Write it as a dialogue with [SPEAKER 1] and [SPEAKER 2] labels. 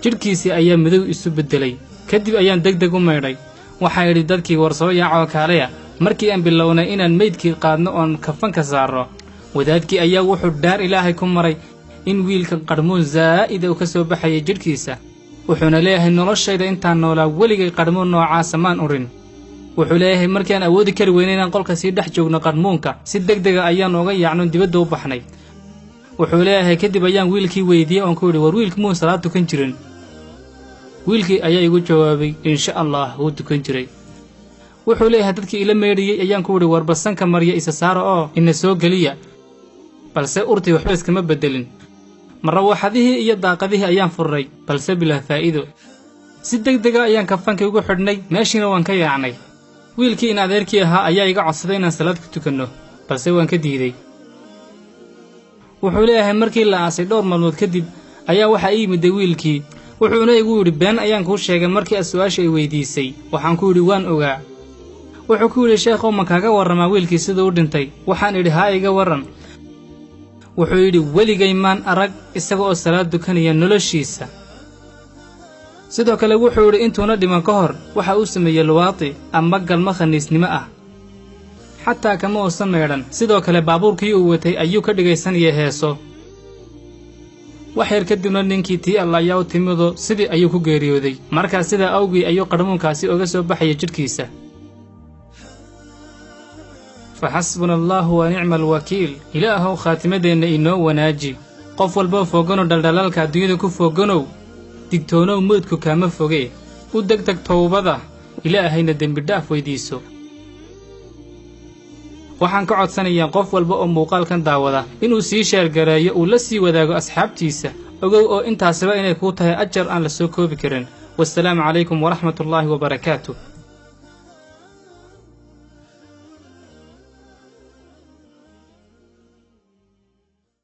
[SPEAKER 1] Jidhkiisii ayaa madow isu beddelay. Kadib ayaan degdeg u maydhay. Waxaan idhi dadkii, war soo yaacoo kaalaya. Markii aan bilownay inaan meydkii qaadno oon kafanka saarno, wadaadkii ayaa wuxuu dhaar Ilaahay ku maray in wiilka qarmuun zaa'ida uu ka soo baxayay jidhkiisa. Wuxuuna leeyahay, noloshayda intaan noolaa weligay qarmuun noocaasa maan urin. Wuxuu leeyahay, markii aan awoodi kari weyna inaan qolka sii dhex joogno qarmuunka, si degdega ayaan uga yaacno, dibadda u baxnay. Wuxuu leeyahay, kadib ayaan wiilkii weydiiyey oon ku yidhi, war wiilki muun salaad tukan jirin? Wiilkii ayaa igu jawaabay, insha Allah wuu tukan jiray. Wuxuu leeyahay, dadkii ila meedhiyey ayaan ku yidhi, war basanka marya isa saara oo ina soo geliya, balse urtii waxba iskama beddelin. Marawaxadihii iyo daaqadihii ayaan furnay, balse bilaa faa'iido. Si degdega ayaan kafankii ugu xidhnay, meeshiina waan ka yaacnay. Wiilkii in adeerkii ahaa ayaa iga codsaday inaan salaad ku tukanno, balse waan ka diiday. Wuxuu leeyahay, markii la aasay dhowr maalmood kadib ayaa waxaa ii yimiday wiilkii, wuxuuna igu yidhi, been ayaan kuu sheegay markii aad su'aasha ay weydiisay. Waxaan ku yidhi, waan ogaa. Wuxuu ku yidhi, sheekhow, ma kaaga warramaa wiilkii siduu u dhintay? Waxaan idhi, haa, iga warran. Wuxuu yidhi, weligay maan arag isaga oo salaad dukanaya noloshiisa. Sidoo kale wuxuu yidhi, intuuna dhiman ka hor waxa uu sameeyey luwaati ama galmo khaniisnimo ah, xataa kama uusan maydhan. Sidoo kale baabuurkii uu watay ayuu ka dhigaysanaya heeso. Wax yar kadibna ninkii tii Alla ayaa u timido, sidii ayuu ku geeriyooday. Markaa sidaa awgii ayuu qarmuunkaasi uga soo baxaya jidhkiisa. Fa xasbuna allaahu wa nicma alwakiil. Ilaahow khaatimadeenna inoo wanaaji. Qof walboo fooganow dhaldhalaalka adduunyada ku fooganow, digtoonow, moodku kaama fogee. U degdeg towbada, Ilaahayna dembidhaaf weydiiso. Waxaan ka codsanayaa qof walba oo muuqaalkan daawada inuu sii sheergareeyo, uu la sii wadaago asxaabtiisa. Ogow oo intaasiba inay kuu tahay ajar aan la soo koobi karin. Wasalaamu calaykum waraxmatullaahi wabarakaatu.